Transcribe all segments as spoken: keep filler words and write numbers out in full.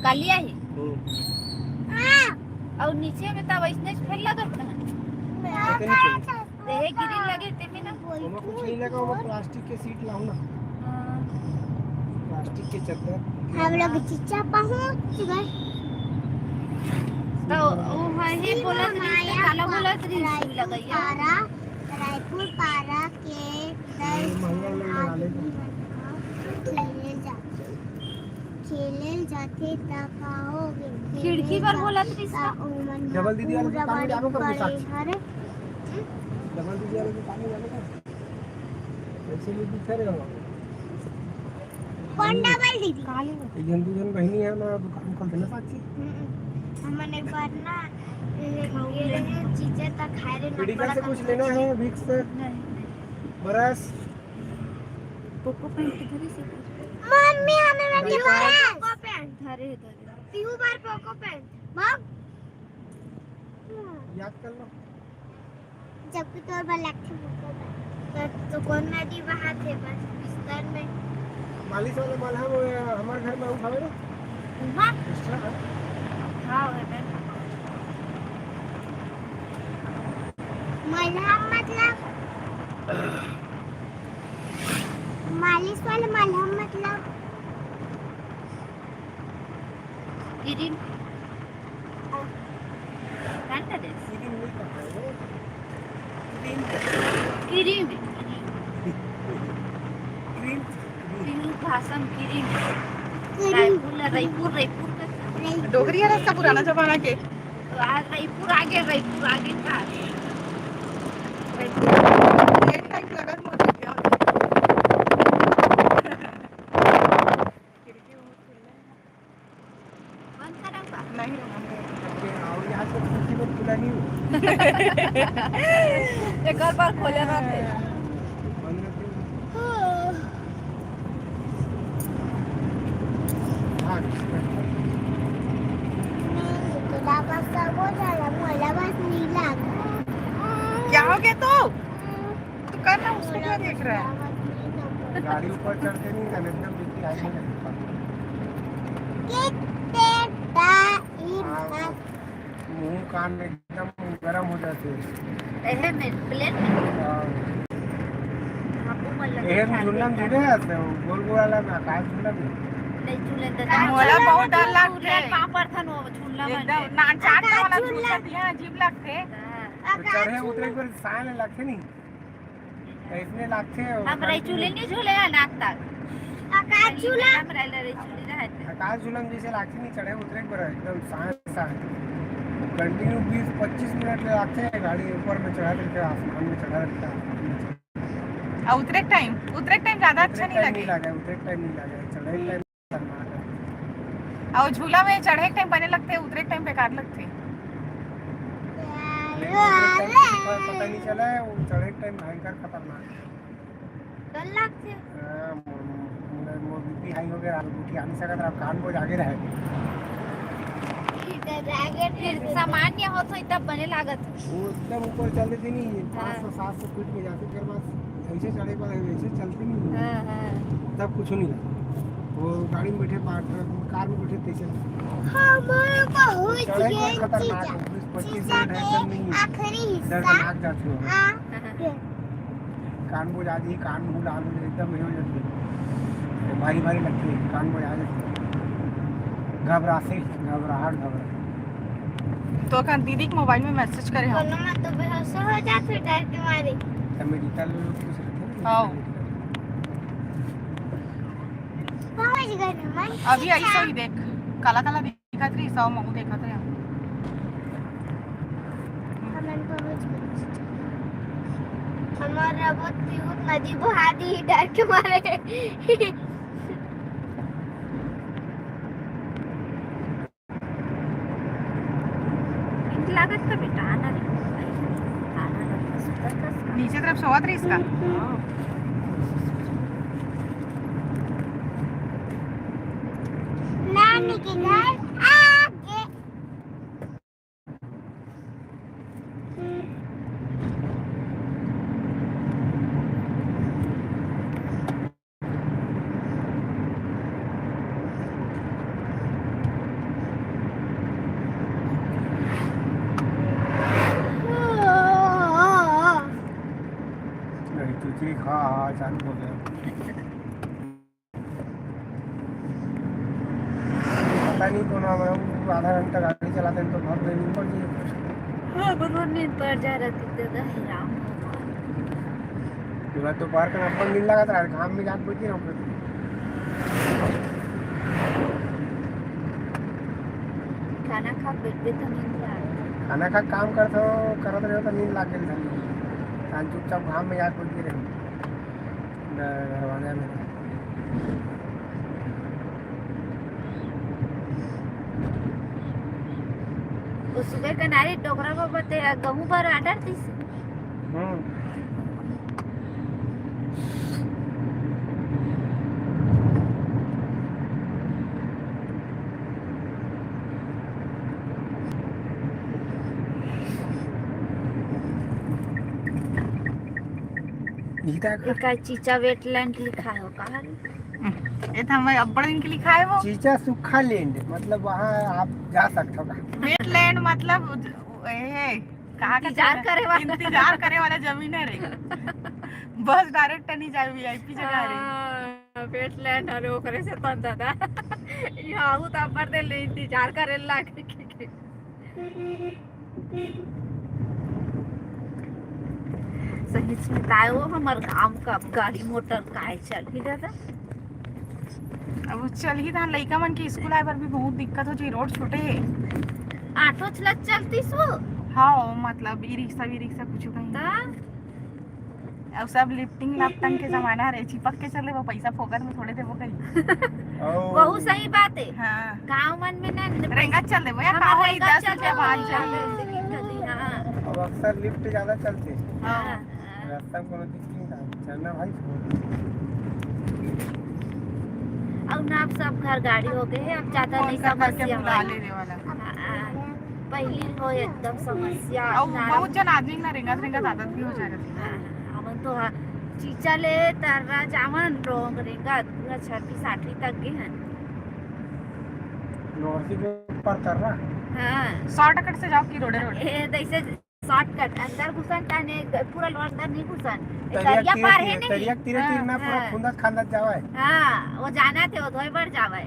कालिया ही। हम्म। अउ नीचे में त वैसने फेर लगत ना। पता नहीं चली। देहे गिरी लगे ते में ना। ओमा कुछ नहीं लगा, ओमा प्लास्टिक के सीट लाओ ना। हाँ। प्लास्टिक के चद्दर। हम लोग चिच्चा पहुंच गए। तो वो है, हे बोला तो नहीं, काला बोला तो नहीं, सुई लगाइए। रायपुर पारा, रायपुर पारा के दस झन आदमी मन ह खेले जाथे। खेले जाथे त का हो गे? खिड़की बर बोलत रहिस ना। डबल दीदी वाला दुकान में जाबो कब साक्षी? डबल दीदी वाला दुकान में जाबो कब? ऐसे में दिखा रहे हो। कौन डबल दीदी? एक झन दू झन बहिनी है ना, दुकान खोल देना साक्षी। हम्म। हमन एक बार ना, ए, ये रहे चीजें त खाए रहे, पीड़िका से कुछ लेना है, विक्स से? नहीं, नहीं। बरस? पोको पैंट किधर से? मम्मी, हमें मम्मी बरस। Poco pant. धरे, धरे। पीहू बार पोको पैंट। मग? याद कर लो। जबकि तोर बर लगथे पोको पैंट। तो, तो कौन नदी बहाथे बस बिस्तर में? मालिश वाला मलहम वो हमारे घर में उठावे ना। हाँ। Extra है। हाँ, वो है। मलहम मतलब? मालिश वाला मलहम मतलब? क्रीम। कांटा दे। क्रीम नहीं करता है वो। क्रीम। क्रीम। क्रीम। क्रीम भाषा में क्रीम। क्रीम। रायपुर ला, रायपुर, रायपुर का। डोगरी है रास्ता पुराना जमाना के। तो आज रायपुर आगे, रायपुर आगे का। रायपुर। एक टाइम लगत मोर खिड़की। बंद करा का? नहीं, नहीं। और यहाँ से खिड़की बंद खुला नहीं हो। एक और बार खोले रहते। बंद रहते हो। हाँ। तो वापस सब हो जाला, मोला बस नीला। क्या हो गया तू? तू कर ना, उसको क्या देख रहा है? गाड़ी ऊपर चढ़ते नहीं ना, एकदम बिल्कुल आगे नहीं लगता। कितने टाइम हाँ, मुंह कान एकदम गरम हो जाते हैं। एहे में, प्लेन में? हाँ। आपको मन लगे एहे में झूलना में झूले आते हैं, गोल गोल वाला में, आकाश झूला में। नहीं झूले तो मोला बहुत डर लगता है। पाँव पर था नो झूलना में। एकदम ना, चाट वाला झूला दिया, अजीब लगते। हाँ। तो चढ़े उतरे पर साए लगते नहीं। ऐसने लागथे। हम रइचुली नहीं झूले हैं नाक तक। आकाश झूला। हम रइचुली रहते। आकाश झूला में जैसे लागथे नहीं, चढ़े उतरे पर एकदम सांस सांस। Continue बीस पच्चीस मिनट ले लागथे, गाड़ी ऊपर में चढ़ा देथे, आसमान में चढ़ा देथे, आसमान में चढ़ा। और उतरे टाइम, उतरे टाइम ज्यादा अच्छा नहीं लगे। उतरे टाइम नहीं लगे, चढ़े टाइम खतरनाक है। और झूला में चढ़े टाइम बने लगथे, उतरे टाइम बेकार लगथे। लेकिन उतरे टाइम किसी को पता नहीं चला है, वो चढ़े टाइम भयंकर खतरनाक है। डर लगथे। हाँ, मोर, मोर, मोर बीपी हाई हो गया, उठी आ नहीं सकत रहा, कान को जागे रहे। इधर आगे फिर सामान्य हो तो इतना बने लागत। वो एकदम ऊपर चल देती नहीं, हाँ। पाँच सौ सात सौ फीट में जाते, फिर बस ऐसे चढ़े पर ऐसे चलती नहीं। हाँ, हाँ। तब कुछ नहीं लगा। वो गाड़ी में बैठे, कार में बैठे, तैसे लगा। हमारे बहुत चढ़े पर खतरनाक है, बीस पच्चीस मिनट है, एकदम नहीं है। आखिरी हिस्सा। डर के नाक जाती हो। हाँ। कान बुझा दी, कान मुंह लाल हो जाए, एकदम ये हो जाती है, भारी भारी लगती है, कान बुझा जाती है, घबरासी, घबराहट, घबरा। तो का दीदी के मोबाइल में मैसेज करे हो? कोनो में तो बेहोश हो जात हो डर के मारे। तो मेडिकल कुछ रखे ना, हाँ। पहुंच गए ना मैं। अभी ऐसा ही देख, काला काला दिखत रही, सौ महू देखत रहे। हमन पहुंच गए। हमारा बहुत पीहू नदी बहा दी डर के मारे। नीक लागत का बेटा, आना रे। आना रे, सुतत कस का? नीचे तरफ सोवत रहिस का? हाँ। नानी के घर आगे। चालू हो गया। पता नहीं कौन, हम लोग आधा घंटा गाड़ी चलाते हैं तो बहुत देर ऊपर जी। हाँ, बरोबर नींद पड़ जा रहा थी, दादा, हे राम भगवान। पूरा दोपहर का अपन दिन लगा था, घाम में जाके बैठी रहूँ। खाना खा बैठे तो नींद आ रहा। खाना खा काम करते हो, करत रहे हो तो नींद लाग गई था। शाम चुपचाप घाम में जाके बैठी रहे। दरवाजा में। वो सुबह कनारी डोकरा बाबा ते गहूं बर order दिस। हम्म। एका चीचा wetland लिखा हो कहा रे? ये तो हमें अब्बड़ दिन के लिखा है वो। चीचा सूखा land, मतलब वहाँ आप जा सकते हो। Wetland मतलब, ए, कहा का इंतजार जमीन? करे वाला। इंतजार करे वाला जमीन है रे। बस direct नहीं जाए, VIP जगह है रे। हाँ, wetland हरे ओकरे से तन दादा। यहाँ आऊ तो अब्बड़ दिन ले इंतजार करे लागे। सही से बताए वो हमर गांव का गाड़ी मोटर काहे चलही दादा? अब चलही त लइका मन के स्कूल आए बर भी बहुत दिक्कत हो जाई, road छोटे हे। ऑटो चलत चलतीस वो? हाँ, मतलब ई रिक्शा, वी रिक्शा कुछ कहीं। त? अब सब lifting लाफ्टिंग के जमाना रे, चिपक के चले वो, पैसा फोकट में थोड़े देबो कहीं। ओ। बहुत सही बात है। हाँ। गाँव मन में ना रेंगत चल देबो या हम का होई, रेंगत दस चल रुपया देबो, भाग हाँ, जाए। जैसे कि कभी, हाँ। अब अक्सर lift ज्यादा चलते। हाँ। हाँ। रास्ता में कोनो दिखती ना, चलना भाई। अब ना, अब सब घर गाड़ी हो गए हैं, अब ज्यादा कौन नहीं सा करके समस्या बुला होय। ले रे वाला? हाँ, हाँ। पहली हो एकदम समस्या, अब ना बहुत जन आदमी ना रेंगत रेंगत आदत भी हो जाए रहती है। हाँ, हमन तो हाँ, चीचा ले तर्रा जावन रोंग रेंगत पूरा छठी साठी तक गए हैं। नौसी के ऊपर तर्रा? हाँ। Shortcut से जाओ कि रोडे रोडे? ए, जैसे shortcut, अंदर घुसन ताने, पूरा लो अंदर नहीं घुसन। ए, तरिया तरिया तीरे पार है तीरे, नहीं? तरिया तीरे हाँ, तीरे ना पूरा हाँ। खुंदत खांदत जावे। हाँ, वो जाना थे, वो धोए बर जावे।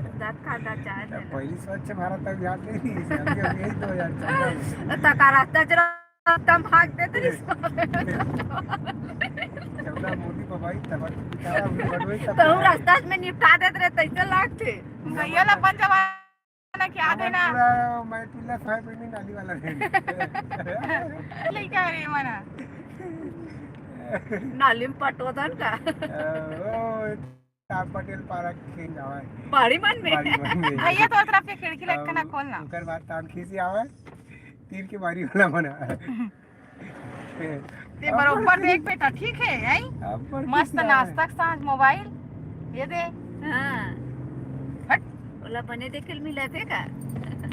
खुंदत खांदत जावे थे। पहली स्वच्छ भारत अभियान नहीं थी, अभी, अभी यही दो हज़ार चौदह में। तो का रास्ता चला, तम भाग देते रही। चौदह मोदी को भाई, तब बेचारा उन्हें बनवाई तब तो वो रास्ता में निपटा देते रहे, तैसे लागते। भैया ला अपन जमाना ना क्या हमारे देना? पूरा मैं टुल्ला साहब में नाली वाला है। लइका रे मना। नाली में पटोदन का? ओ, तार पटेल पारा खेल जावा है। बाड़ी मन में? बाड़ी मन में। भैया तो तरफ के खिड़की लटका ना खोलना। उनकर बात तान खींची आवे, तीर के बारी वाला बना। ते बरोबर देख बेटा, ठीक है, आई? अब पर मस्त किसी नाश्ता के साथ मोबाइल, ये दे। हाँ। हट। ओला बने देखे ल मिला थे का?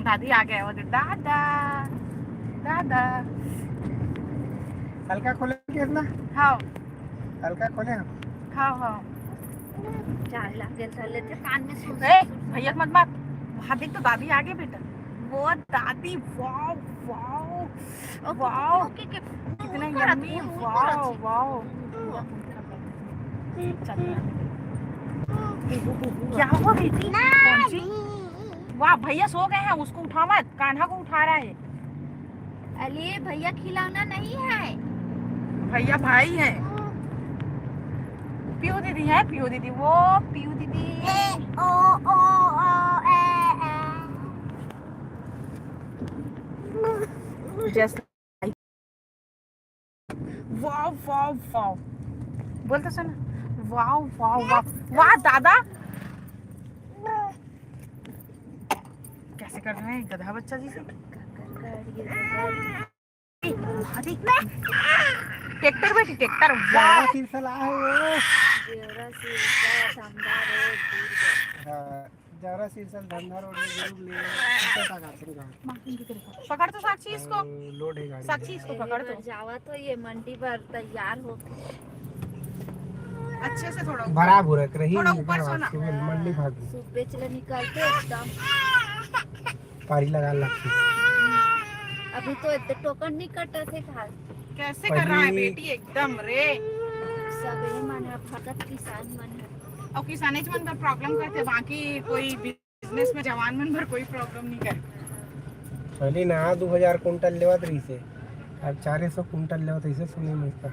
दादी आ गए, वो दे, दादा, दादा। हल्का खोले कितना? हाँ। हल्का खोले हम। हाँ, हाँ। चाय लागे चले थे कान में सुन। ए, भैया मत बात। वहाँ देख तो दादी आ गई बेटा। वो दादी, वाओ, वाओ, वाओ। कितना यम्मी, वाओ, वाओ। क्या हुआ बेटी? कौन सी? वाह, भैया सो गए हैं, उसको उठा मत, कान्हा को उठा रहा है। अरे भैया खिलौना नहीं है। भैया भाई है। पीहू दीदी है, पीहू दीदी, वो पीहू दीदी। ए, ओ, ओ, ओ, ए, ए। Just like, wow, wow, wow. बोल तो सुन। Wow, wow, wow. वाह दादा। कैसे कर रहे हैं गधा बच्चा जी से? अरे, ट्रैक्टर बेटी, ट्रैक्टर, वाह। जेवरा सिरसा ला है वो। जेवरा सिरसा, धमधा रोड, दूर गया। हाँ, जेवरा सिरसा, धमधा रोड में जरूर ले, पता का तुम कहाँ? पकड़ तो साक्षी इसको। हाँ, लोड है गाड़ी। साक्षी इसको पकड़ तो। जावा तो ये मंडी पर तैयार हो। अच्छे से थोड़ा ऊपर। बराबर है, रही थोड़ा ऊपर से ना। मंडी भाग। सुबह चले निकलते एकदम। पारी लगा लगती। अभी तो इतने टोकन नहीं कटा थे खास। कैसे कर रहा है पहली बेटी एकदम रे। सब ये मन है, भगत किसान मन है। और किसानेच मन बर प्रॉब्लम करथे, बाकी कोई बिजनेस में जवान मन बर कोई प्रॉब्लम नहीं करे। पहली ना दू हजार कुंटल लेवत रहिसे, अब चार सौ कुंटल लेवत, ऐसे सुने में का।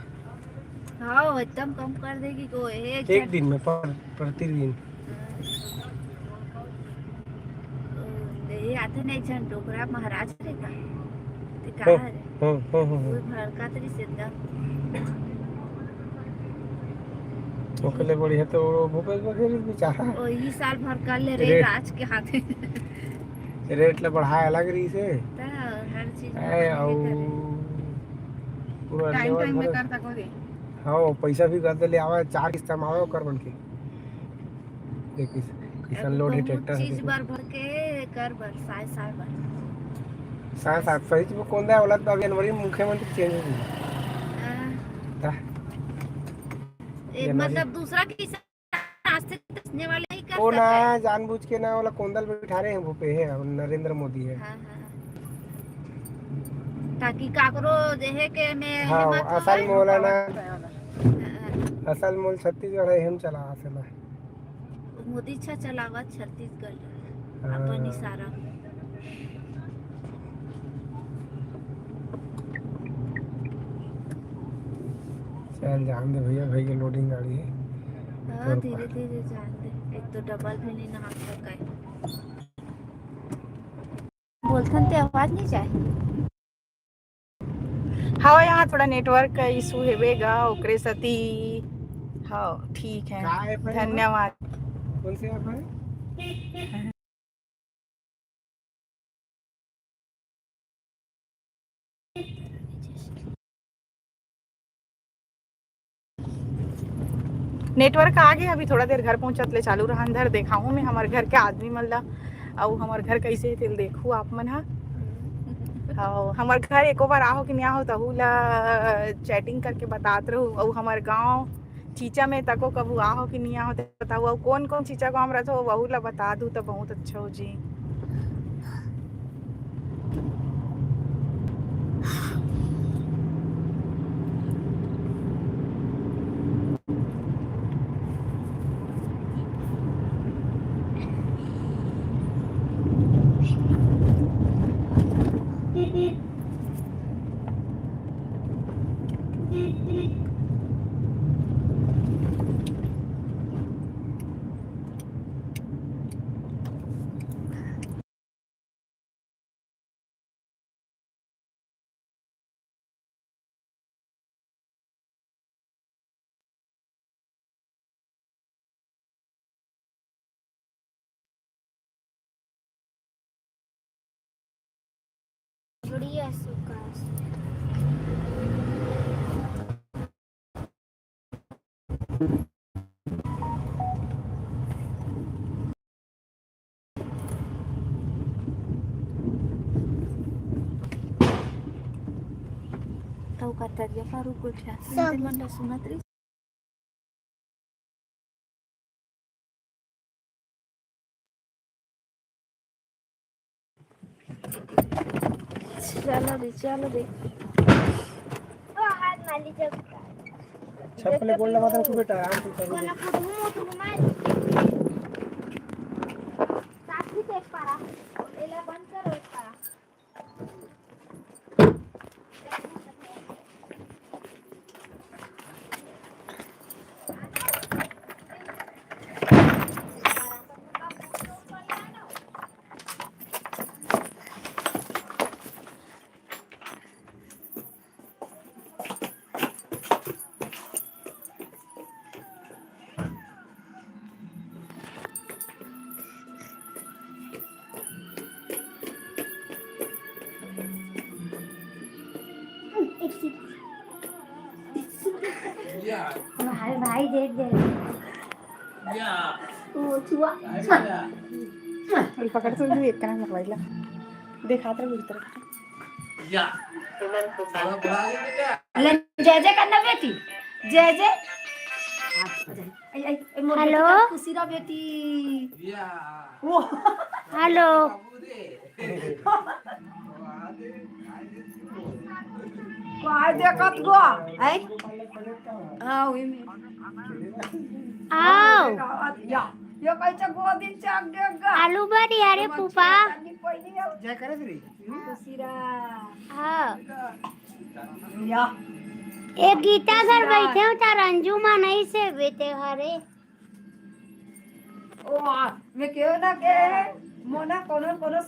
हाँ, वो एकदम कम कर देगी को, हे एक एक झन दिन में, पर, प्रतिदिन। हाँ। ओ, ये आते ना एक झन डोकरा महाराज रे का। ते का हो, हरे? हो, हो, हो, हो। वो भड़का तरी से एकदम। ओकरे ले बढ़िया तो वो भूपेश बघेल बेचारा। ओ, ई साल भर कर ले रे रे। राज के हाथे। रेट ला बढ़ाए अलग रहिसे। त हर चीज ए, में अउ बढ़ाए करे। पूरा टाइम लेवल टाइम में भरे। कर सको दे। हाँ, पैसा भी कर दे ले आवा, चार किस्त में आवे ओकर बन के। देख किस-, किसान अब लोड है बहुत ट्रैक्टर चीज से। बर भर के कर बर, साय साय बर। साय सात सौ ही वो कौन दा वाला तो अब जनवरी में मुख्यमंत्री चेंज हो गई। हाँ। दा। ए, जनवरी। मतलब दूसरा किसान आज से दसने वाले नहीं कर वो ना सकते। जानबूझ के ना वाला कोंदल बैठा रहे हैं वो पे है, नरेंद्र मोदी है। हाँ, हाँ। ताकि काकरो जे है के में हाँ, हिम्मत असल होवे। में वाला ना, हाँ, हाँ। असल में छत्तीसगढ़ है, हम चला असल है। मोदी अच्छा चलावा छत्तीसगढ़ हाँ। अपन इशारा में। चल जान दे भैया, भाई के लोडिंग गाड़ी है। हाँ, तोर धीरे पार। धीरे जान दे, एक तो डबल भी नहीं नहा सका है। बोलथन ते आवाज नहीं जाए। हाँ, यहाँ थोड़ा नेटवर्क का इशू हेवे गा, ओकरे सती। हाँ, ठीक है। का ऐप है? धन्यवाद। कौन से ऐप है? नेटवर्क आ गे, अभी थोड़ा देर घर पहुंचत ले चालू रहा। अंदर देखाहूँ मैं हमर घर के आदमी मन ला, अउ हमर घर कैसे हे तेल देखू आप मन हा। अउ हमर घर एको बार आहो कि नहीं आहो, तहू ला चैटिंग करके बतात रहू। अउ हमर गांव चीचा में तको कभू आहो कि नहीं आहो, तो बताओ। अउ कौन कौन चीचा गांव में रहत हो, वहू ला बता दू तो बहुत अच्छा हो जी। बढ़िया सुकास। तौ का तरिया पारू गोठिया। सब। मन ला सुनत रही। चलो रे, चलो रे। ओ, हाथ मार लीजिए। चप्पल गोड़ लगा दे तू बेटा, आराम से चलो। कोना फुटबू मुटबू मार। साथी देख पारा। एला बंद करो एक पारा। भाई, भाई, देख, देख। वो छुआ। अरे पकड़ तो भी एक कना मोबाइल ला। दिखात रहे भीतर। ले, जय जय करना बेटी। जय जय। आई, आई, आई, मोर हेलो। बेटी का खुशी रहा बेटी। वो। हेलो। काय देखत गो? हैं? हाँ, वही में। आओ। या, ये कैसे गोदी चाक देख गा? आलू बड़ी, अरे फूफा। जय करे श्री। दूसरा। हाँ। या। ए गीता घर बैठे हो, तार अंजू मा नहीं से बेटे हरे। ओ, आ, मैं केहो ना के, मोना कोनो, कोनो